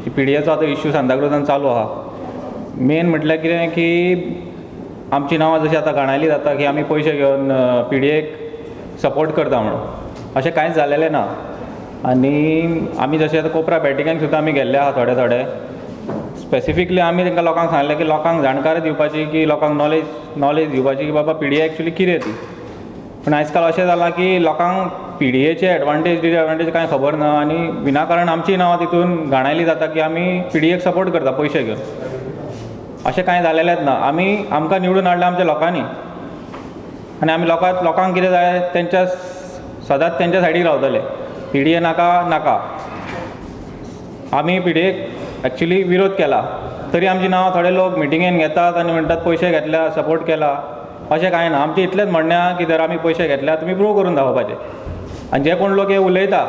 ती P D echo आतां issue सांताक्रुजान चालू आहा. मेन म्हटल्यार कितें की आमची नांवां जशीं आतां घाणायली जाता की आमी पयशे घेवन पी डी एक सपोर्ट करता म्हणून, अशें कांयच जालेलें ना. आनी आमी जशें आतां कोपरा बॅटिंगाक सुद्दां आमी गेल्ले आहा थोडे थोडे. स्पेसिफिकली आमी तांकां लोकांक सांगलें की लोकांक जाणकारी दिवपाची, की लोकांक नॉलेज दिवपाची की बाबा पी डी ए एक्चुली कितें ती. पूण आयज काल अशें जालां की लोकांक पी डी एचे एडवांटेज डिसएडवांटेज कांय खबर ना आनी विनाकारण आमची नांवां तितून घाणायली जाता की आमी पी डी एक सपोर्ट करता पयशे घेवन. अशें कांय जालेलेंच ना. आमी आमकां निवडून हाडला आमच्या लोकांनी आनी आमी लोकांक कितें जाय तेंच्या सदांच तेंच्या सायडीक रावतले. पी डी ए नाका नाका. आमी पी डी एक एक्चुली विरोध केला तरी आमची नांवां थोडे लोक मिटिंगेन घेतात आनी म्हणटात पयशे घेतल्या सपोर्ट केला. अशें कांय ना. आमचें इतलेंच म्हणणें आहा की जर आमी पयशे घेतल्या तुमी प्रूव करून दाखोवपाचें. आनी जे कोण लोक हे उलयता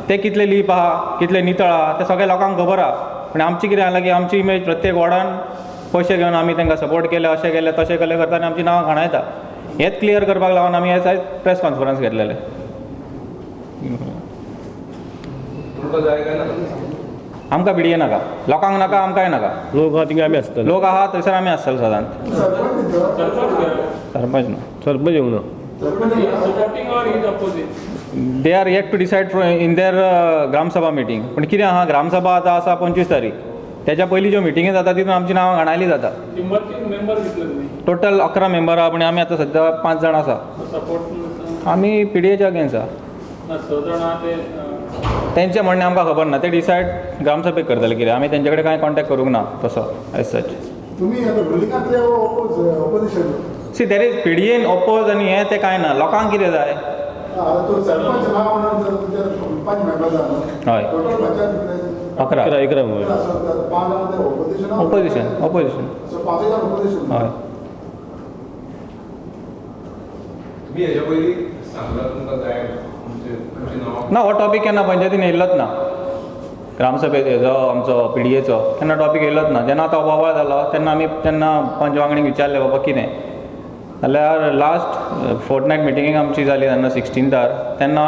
ते कितले लीप आहा कितले नितळ आहा ते सगळे लोकांक खबर आहा. पूण आमची कितें जालां की आमची इमेज प्रत्येक वॉर्डान पयशे घेवन आमी तांकां सपोर्ट केले अशें केलें तशें केलें करता आनी आमची नांवां घाणायता. हेंच क्लियर करपाक लागून आमी हे आयज प्रेस कॉन्फरन्स घेतलेले. आमकां पी डी ए नाका, लोकांक नाका, आमकांय नाका. लोक आहा थिंगा आमी आसतले, लोक आहा थंयसर आमी आसतले सदांच. सरपंच ना, सरपंच येवंक ना. They are yet to decide in their gram sabha meeting. पूण कितें आहा, ग्रामसभा आतां आसा 25 तारीख, तेच्या पयलीं ज्यो मिटिंगी जाता तितून आमची नांवां घाणायली जाता. टोटल 11 मेंबर आहा, पूण आमी आतां सद्या 5 जाण आसा. आमी पी डी एच्या अगेन्स्ट आहा. तेंचें म्हणणें आमकां खबर ना, ते डिसायड ग्रामसभेक करतले कितें. आमी तेंचे कडेन कांय कॉन्टेक्ट करूंक ना तसो as such. See there is P D N oppose आनी हें तें कांय ना. लोकांक कितें जाय. हय, 11 ऑपोजिशन ऑपोजिशन. हय, ना हो टॉपीक केन्ना पंचायतीन येयल्लोच ना. ग्रामसभेत हेजो आमचो पी डी एचो केन्ना टॉपीक येयलोच ना. जेन्ना आतां बोवाळ जालो तेन्ना आमी तेन्ना पंच वांगडीक विचारलें बाबा कितें जाल्यार लास्ट फोर्टनायट मिटिंगेक आमची जाली तेन्ना 16तार, तेन्ना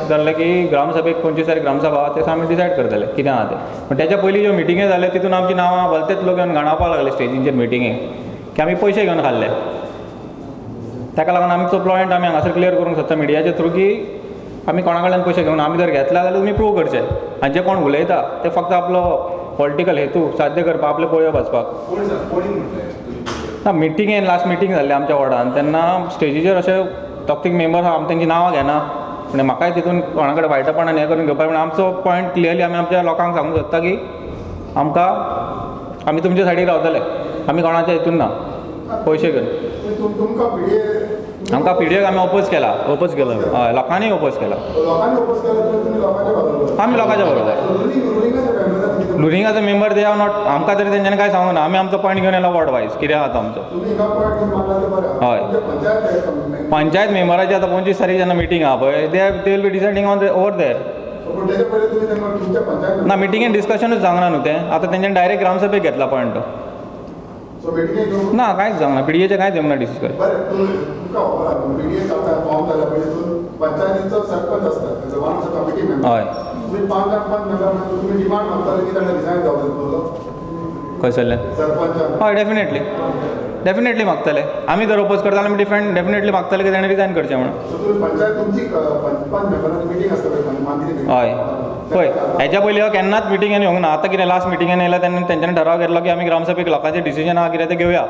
जालें की ग्रामसभेक 25 तारीख ग्रामसभा आहा तें आमी डिसायड करतले कितें आहा तें. पूण तेच्या पयलीं ज्यो मिटिंगे जाल्यो तितून आमची नांवां भलतेच लोक येवन घाणावपाक लागले स्टेजींचेर मिटिंगेक की आमी पयशे घेवन खाल्ले. ताका लागून आमचो पॉयंट आमी हांगासर क्लियर करूंक सोदता मिडियाच्या थ्रू की आमी कोणा कडल्यान पयशे घेवन, आमी जर घेतला जाल्यार तुमी प्रूव करचे. आनी जे कोण उलयता ते फक्त आपलो पॉलिटिकल हेतू साध्य करपाक, आपले पोळयो भाजपाक. ना, मिटिंगेन लास्ट मिटींग जाल्ली आमच्या वॉर्डान तेन्ना स्टेजीचेर अशे दोग तीग मेंबर आहा, आमी तेंची नांवां घेना, पूण म्हाकाय तितून कोणा कडेन वायटपणान हें करून घेवपाक. पूण आमचो पॉयंट क्लियरली आमी आमच्या लोकांक सांगूंक सोदता की आमकां आमी तुमच्या सायडीक रावतले, आमी कोणाच्या हितून ना पयशे घेवन. आमकां पी डी एक आमी ओपोज केला, ओपोज केला, हय, लोकांनी ओपोज केला, आमी लोकांच्या बरोबर. रुलिंगाचे मेंबर they are not, आमकां तरी तेंच्यांनी कांय सांगूंक ना. आमी आमचो पॉयंट घेवन येयला वॉर्ड वायज कितें आहा तो आमचो. हय, पंचायत मेंबराची आतां 25 तारीख जेन्ना मिटींग आहा पळय, they will be deciding on over there. ना, मिटिंगेन डिस्कशनूच जावंक ना न्हू तें. आतां तेंच्यांनी डायरेक्ट ग्रामसभेक घेतला पॉयंट तो. ना, कांयच जावंक ना, पी डी एचें कांयच येवंक ना डिस्कस. हय, खंयसरल्यान? हय, डेफिनेटली डेफिनेटली मागतले. आमी जर ओपोज करता जाल्यार आमी डेफिनेटली मागतले की ताणें रिजायन करचें म्हणून. हय, पळय हेच्या पयलीं हांव केन्नाच मिटिंगेन येवंक ना. आतां कितें लास्ट मिटिंगेन येयला तेन्ना तेंच्यांनी ठराव घेतलो की आमी ग्रामसभेक लोकांचें डिसिजन आहा कितें तें घेवया.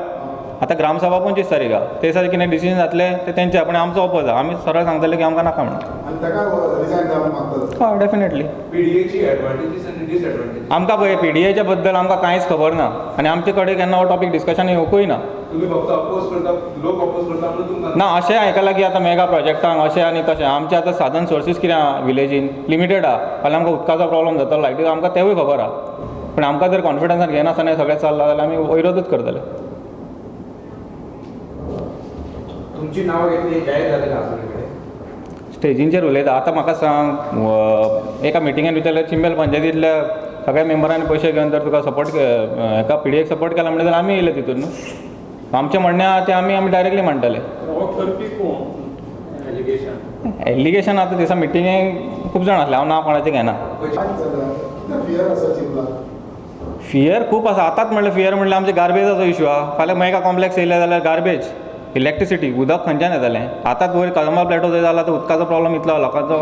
आतां ग्रामसभा 25 तारीख आहा, ते दिसा कितें डिसिजन जातलें तें तेंचें, पूण आमचो ओपोज आहा. आमी सरळ सांगतले की आमकां नाका म्हणून. हय, डेफिनेटली. आमकां पळय पी डी एच्या बद्दल आमकां कांयच खबर ना आनी आमचे कडेन केन्ना हो टॉपीक डिस्कशन येवंकूय ना. ना, अशें आयकलां की आतां मेगा प्रोजेक्टांक अशें आनी तशें. आमचें आतां साधन सोर्सीस कितें आहा विलेजीन लिमिटेड आहा. फाल्यां आमकां उदकाचो प्रॉब्लम जातलो, लायटीचो, आमकां तेवूय खबर आहा. पूण आमकां जर कॉन्फिडन्सान घेनासतना हें सगळें चल्लां जाल्यार आमी विरोधूच करतले. तुमची नांवां घेतली जाहीर जालें ना स्टेजींचेर उलयता. आतां म्हाका सांग, एका मिटिंगेन विचारल्यार चिंबल पंचायतींतल्या सगळ्या मेंबरांनी पयशे घेवन जर तुका सपोर्ट एका पी डी एक सपोर्ट केला म्हणल्यार आमी येयले तितून न्हू. आमचें म्हणणें आहा तें आमी आमी डायरेक्टली म्हणटले. एलिगेशन आतां दिसा मिटिंगेक खूब जाण आसले, हांव नांव कोणाचें घेना. फियर खूब आसा. आतांच म्हणल्यार फियर म्हणल्यार आमचे गार्बेजाचो इशू आहा. फाल्यां मेगा कॉम्प्लेक्स येयलें जाल्यार गार्बेज, इलेक्ट्रिसिटी, उदक खंयच्यान येतलें? आतांच वयर कळंबा प्लेटो जंय जाला तो उदकाचो प्रॉब्लम इतलो लोकांचो,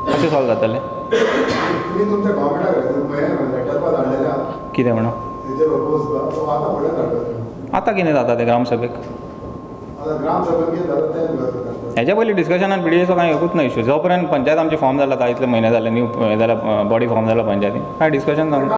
कशें सॉल्व जातलें? तुमी तुमच्या गव्हर्मेंटाक लेटर पण धाडलेले आहा कितें म्हणून तेजेर अपोज सो आतां फुडें धाडटा. आतां कितें जाता तें ग्रामसभेक? आतां ग्रामसभेन कितें जाता तें करता. हेच्या पयलीं डिस्कशनान पीडीएचो कांय एकूच ना इशू. जो पर्यंत पंचायत आमची फॉर्म जाला, आतां इतले म्हयने जाले, न्यू हें जाला, बॉडी फॉर्म जाला पंचायतीन, कांय डिस्कशन जावंक ना.